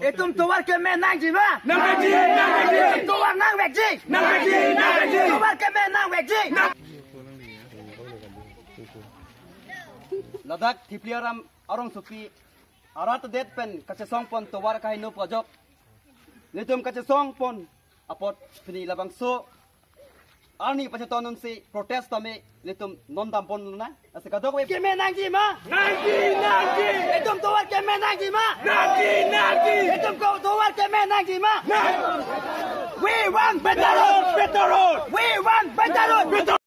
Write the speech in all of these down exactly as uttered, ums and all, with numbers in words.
Itum tovar keme nangji ma? Nangji, nangji. Tovar nangvekji. Nangji, nangji. Tovar keme nangvekji. Ladak Thipli Aram arongsopi arat det pen kachesong pon tovar kaheno pu ajok, nelitum kachesong pon apot pini labangso arni pacheton unsi protest tame nelitum non dam pon na. Lasi kadokave keme nangji ma? Nangji, nangji. Itum tovar keme nangji ma? Nangji, nangji. Itum ko tovar keme nangji ma? Nangji. We want better road, better road. We want better road, better road.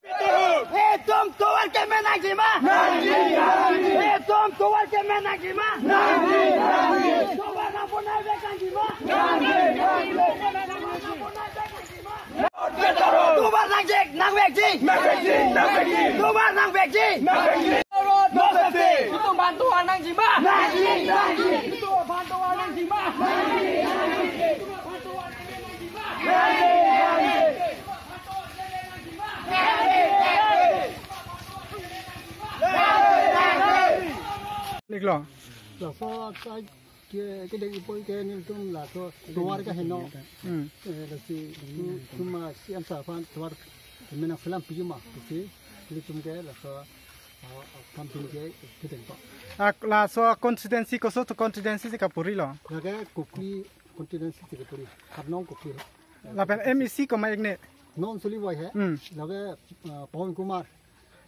Itum tovar keme nangji ma? Nangji, nangji. Itum tovar keme nangji ma? Nangji, nangji. Tovar nangpo nangvek nangji ma? Nangji, nangji. Tovar nangji, nangvekji. Nangvekji, nangvekji. Tovar nangvekji. Nangvekji. No safety. Itum aphan tovar nangji ma? Nangji, nangji. Itum aphan tovar nangji ma? Nangji, nangji. Itum aphan tovar nangji ma? Nangji, nangji. Niklo. Laso akai ke, kedeng ipoi ke nelitum laso tovar kaheno. Hmm. Eh, lasi tu, tuma C M sir aphan tovar keme nangselam piji ma, lasi nelitum ke laso, ah, ah, campaign ke kedeng pa. Ak laso constituency koso to constituency si kapuri lo? Lake Kuki constituency si kapuri. Karnong Kuki. Lapen M A C komat ikne? Non Suli Boi he. Hmm. Lake, ah, Pawan Kumar.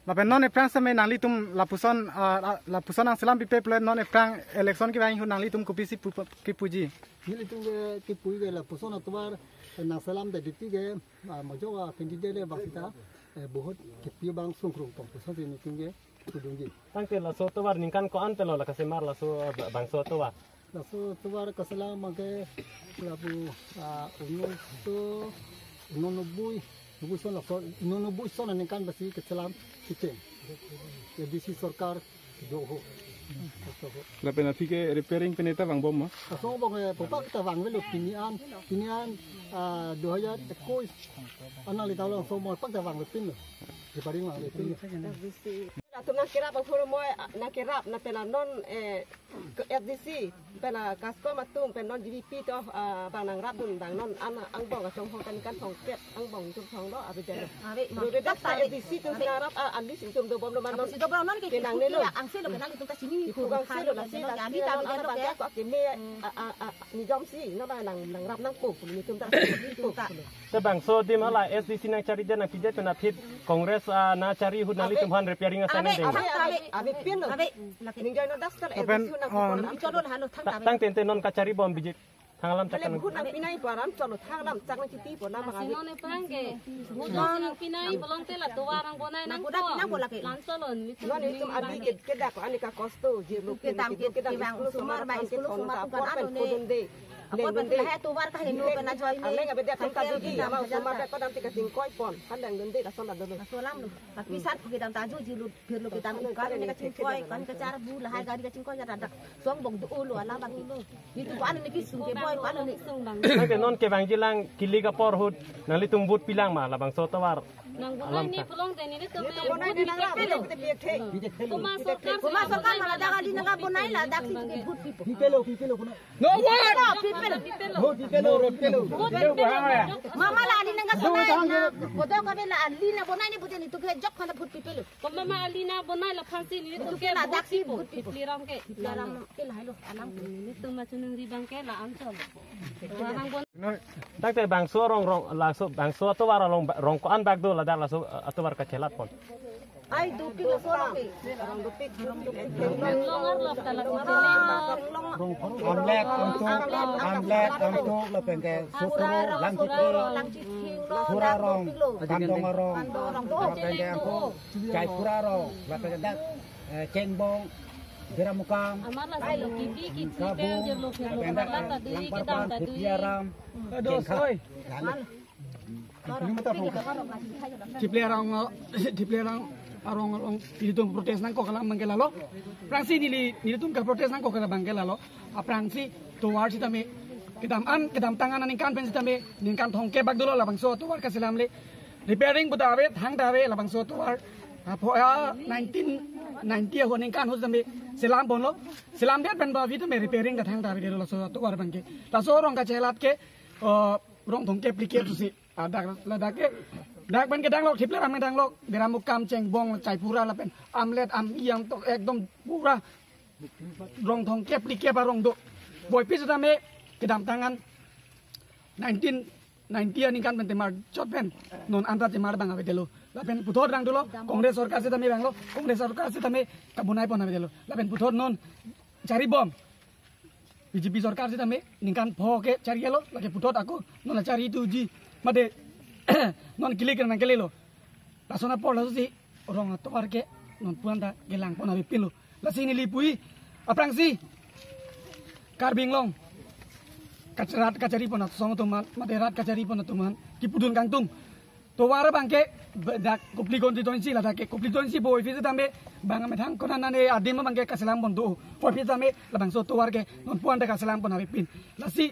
Lapen non aphrang seme nanglitum lapuson, ah, ah, lapuson nangselam pipe pulote non aphrang election kevang ahut nanglitum kopisi pu-, kipuji? Nelitum ke kipu ke lapuson atovar nangselam det titi ke, ah, majo a candidate le bang sita, eh, vote kipi abang sungkrung pon pusonsi nelitum ke pudunji. Tangte laso tovar ningkan ko-an pelo la kasemar laso, ah, ba-, bangso tovar? Laso tovar kaselam abangke lapu, ah, uno to, uno nobui, nobui son laso, uno nobui son aningkan basi kaselam kecheng. A D C sorkar do ho. Lapen aphi ke repairing pen eta vangbom ma? Laso abangke popak ta vangvelo pini an, pini an, ah, dua hajar ekuis. Anang lita laso abang popak ta vangvepinlo. Repairing vangvepinlo. Atum nangkerap aphurmoi, nangkerap na pela non, eh, ke F D C, pela kaskom atum, pen non G B P to, ah, bang nangrapdun, bang non an angbong asong hong kan kan hong pet, angbong jum hong lo, abi jalo. Abi, ma. Rude dak ta F D C atum si nangrap, ah, andi si atum dobomlo ma non. Asi dobom non ke penang nelo. Angselo penang itum kachini. Itum angselo, lasi, lasi, kami, kami, kami, kami, kami, kami, kami, ah, ah, ah, nijom si, no bang nang, nangrap nangpo, nelitum ta, nelitum ta. Te bangso adim hala S D C nangchari det nangpidet pen aphi Congress, ah, nangchari ahut nanglitum aphan repairing asai nangdeng. Ave, ave, ave, ave, pin lo. Ave, lake. Ningje no dastar Lapen, S D C nang ah, pon. Ichodon halo thang ta, ave. Tangte non kachari bom B J P. Thang alam chak. Bele kan. Bhut nangpinai param cholo thang alam chak nangchiti pon nama. Asi ave. Non aphrang ke. Bhut nangpinai bolong te la tovar nangbonai nangpo. Nangpo lake. Lam cholo ni. Non itum abi ke, kedak ko ani ka kosto, jirlo ke kedam ke, kedam kedam school school somar somar bang ke school thon somar ta tukan apor ano pen ne. Khodunde. Apor pen dunde. Lahai tovar kaheno pen ajoine. Aleng abe dia thang ta jodi, ama somar dak padam tika chingkoi pon. Kan dang dunde, lason la dunde. Laso alam lo. Tapi sar kedam ta jo jirlo, jirlo kedam ikar ne kachingkoi, kan kacharbu, lahai gari kachingkoi ya dadak. Song bong do lo ala bang ilo. Itum ko ano ne kisung ke boi, ko ano ne. Sung bang. Tangte non kevangji lang kili ka apor ahut nanglitum vote pilang ma labangso tovar. Nangbonai alam ni ta. Pulong te nelitum, nelitum me bonai vote ni nangrap, pipelo. Nelitum pipelo. Kuma sorkar, kuma sorkar ma ladak ali nangkebonai ladak si ke vote pipo. Pipelo, pipelo kuna. No vote. Pipelo, pipelo. Vote pipelo, pipelo. Vote pipelo. Mama la ali nangkebonai na. Bodo kabe la ali nangbonai ni vote ni tu ke jok kana vote pipelo. Ko mama ali nangbonai laphan si nelitum ke ladak si vote pipo. Vote pipo. Thipli Aram ke. Thipli Aram ke lahai lo alam. Nelitum ma chunung ri bang ke la-an cholo. Tovar nangbon. Tangte bangso arong rong, laso bangso atovar along ba-, rong ko-an bak do ladak laso, eh, atovar kachelat pon. Ai dopik laso arong ke. Arong dopik, arong dopik. Long arlo ta la si chele. Amlek, Amtuk, Amlek, Amtuk lapen ke Sukro, Langchithing, Langchithing, Sura arong, Bandong arong, lapen ke Angko, Jaipur arong, lapen ke dak, eh, Chengbong, Beramukam, Amar la si lo kibi kichi Kabung, pen jirlo lapen ke dak, la ta di Langparpan, kedam ta di. Thipli Aram, Kengkha. Lalu. Thipli Aram, Thipli Aram, arong, arong, ilitum protest nangkok alam abang ke lalo. Aphrangsi neli, nelitum ke protest nangkok alam abang ke lalo. Aphrangsi tovar sitame, kedam an, kedamtang an aningkan pen sitame, ningkan thomkep bak dolo labangso tovar kaselam le. Repairing pu ta ave, thang ta ave, labangso tovar. Apot ya nineteen ninety ahut aningkan ahut setame selam ponlo. Selamdet pen ba ave tame repairing kethang ta ave laso atovar abangke. Laso rong kachelat ke, eh, rong thomkep phlikep pusi. Ah, dak, ladak ke, dak pen kedang lok, Thipler Amei dang lok, Beramukam, Chengbong, Chaipura lapen Amlet, Ami, Amtok, ekdom pura rong thomkep phlikep arong do. Boipi setame kedamtang an nineteen ninety aningkan pen temar chot pen non anta temar abang avedetlo. Lapen puthot rang dolo, Congress sorkar setame ranglo, Congress sorkar setame kabonai pon avedetlo. Lapen puthot non charibom, B J P sorkar setame ningkan pho ke charilo, lake puthot ako non la chari tuji, mate non kilik nangkelelo. Lason apor laso si rong atovar ke non pu-an ta kelang pon avepinlo. Lasi neli pu-i aphrangsi Karbi Anglong kacherat kachari pon asong atum an, mate rat kachari pon atum an kipudun kangtung. Tovar abangke dak Kopili constituency ladak ke Kopili constituency boipi setame bang amethang konat nane adim abangke kaselam pon do. Boipi setame labangso tovar ke non pu-an ta kaselam pon avepin. Lasi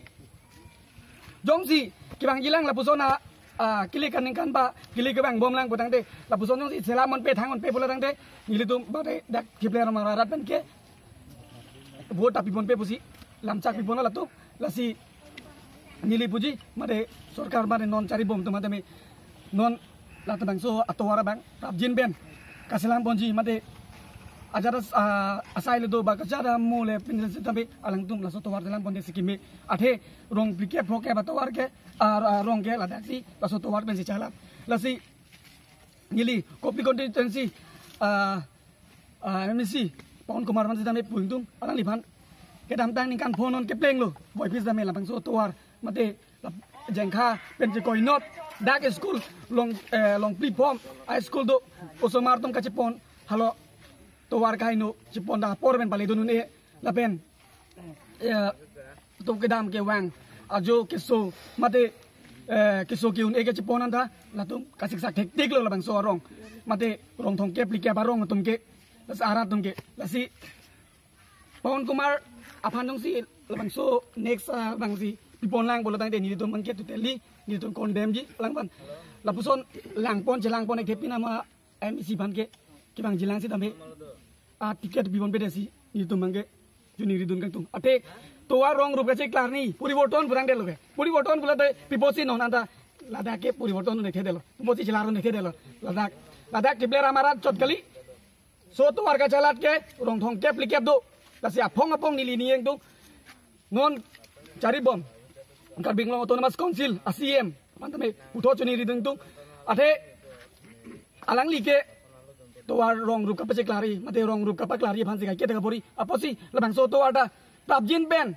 jongsi kevangjilang lapuson a, ah, kilik aningkan ba kilik kevangbom lang putangte, lapuson jongsi selam ponpe thang ponpe pulo tangte, nelitum mate dak Thipler Amei arat pen ke vote ta piponpe pusi lamchak pipon latum. Lasi neli puji mate sorkar mate non charibom atum tame non labangso atovar abang prapjin pen kaselam ponji mate ajat as-, ah, asai le do ba kachada mule pin setame alangtum laso tovar selam ponde sikime athe rong phlikep phokep atovar ke, ah, ah, rong ke ladaksi laso tovar pensi chelat. Lasi neli Kopili constituency, ah, ah, M A C Pawan Kumar aphan setame pu ingtung, alangliphan kedamtang ningkan pho non keplenglo, boipi setame labangso tovar mate lap-, Jengkha pen chekoinot dak school long, eh, long platform a school do, osomar atum kachepon halo tovar kaino chepon dak apor pen pale dun un-e lapen, eh, atum kedam kevang ajo keso mate, eh, keso ke-un-e kechepon anta latum kasiksak thektheklo labangso arong mate rong thomkep phlikep arong atum ke, lasi arat atum ke. Lasi Pawan Kumar aphan jongsi labangso next, ah, abangsi pipon lang pulo tangte nelitum abangke totally nelitum condemn ji, alangphan lapuson lang pon chelang pon ekthe pin ama M A C aphan ke kevangjilang setame a ticket piponpe desi nelitum abangke choningri dun kangtung. Athe tovar rong rup kacheklar ni poriborton purangdetlo ke. Poriborton pulote piposi non anta ladak ke poriborton un-e thedetlo. Piposi chelar un-e thedetlo. Ladak, ladak Thipler Amei arat chot kali. So tovar kachelat ke rong thomkep phlikep do. Lasi aphong aphong neli ning ingtung. Non charibom Karbi Anglong Autonomous Council a C M aphan tame puthot choningri dun ingtung. Athe alangli ke tovar rong rup kapacheklar-i mate rong rup kapaklar-i aphansi kaike ta kapori. Apotsi labangso tovar ta prapjin pen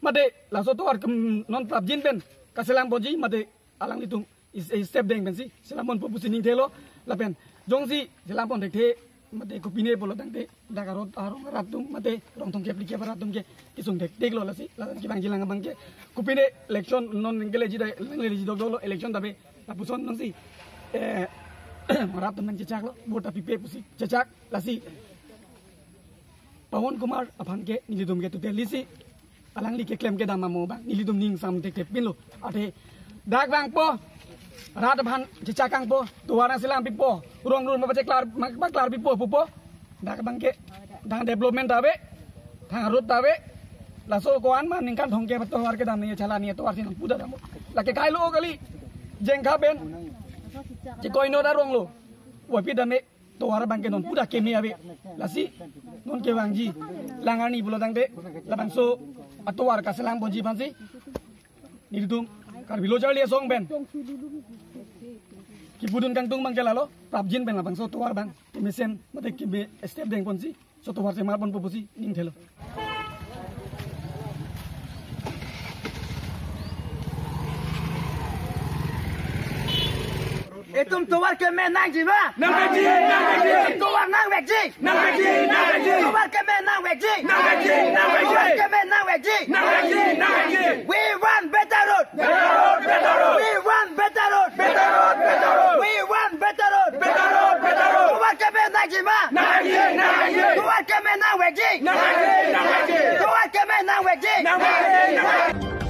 mate laso tovar kem-, non prapjin pen kaselam ponji mate alanglitum is, is step deng pensi selam ponpo pusi ning thelo. Lapen jongsi selam pon thekthe mate kopine pulo tangte dak arot arong arat atum mate rong thomkep phlikep arat atum ke kesung thektheklo. Lasi ladak kevangjilang abangke kopine election non ningkeleji dai ningkeleji dokdoklo, election tabe lapuson nangsi, eh, arat atum nangchechaklo, vote ta pipe pusi chechak. Lasi Pawan Kumar aphan ke nelitum ke totally si alangli keklem kedam amo abang nelitum ning sam thekthek pinlo. Athe dak vangpo, rat aphan chechak kangpo, tovar nangselam pipo, rong run mapacheklar, mapaklar pipo pupo. Dak abangke thang development ta ave, thang road ta ave. Laso ko-an ma ningkan thomkep tovar kedam ni chala ni tovar si nangpu ta dampo. Lake kailo kali, Jengkha pen chekoinot arong lo. Boipi tame tovar abangke non pu ta keme ave. Lasi non kevangji lang arni pulo tangte labangso atovar kaselam ponji aphansi nelitum Karbi Lo Charli Asong pen kipudun kangtung abangke lalo, prapjin pen labangso tovar abang kemesen mate keme step deng ponsi so tovar semar ponpo pusi ning thelo. Itum tovar keme nangji ma? Nangji, nangji. Tovar nangvekji. Nangji, nangji. Tovar keme nangvekji. Nangji, nangji. Tovar keme nangvekji. Nangji, nangji. We want better road. Better road, better road. We want better road. Better road, better road. We want better road. Better road, better road. Tovar keme nangji ma? Nangji, nangji. Tovar keme nangvekji. Nangji, nangji. Tovar keme nangvekji. Nangji, nangji.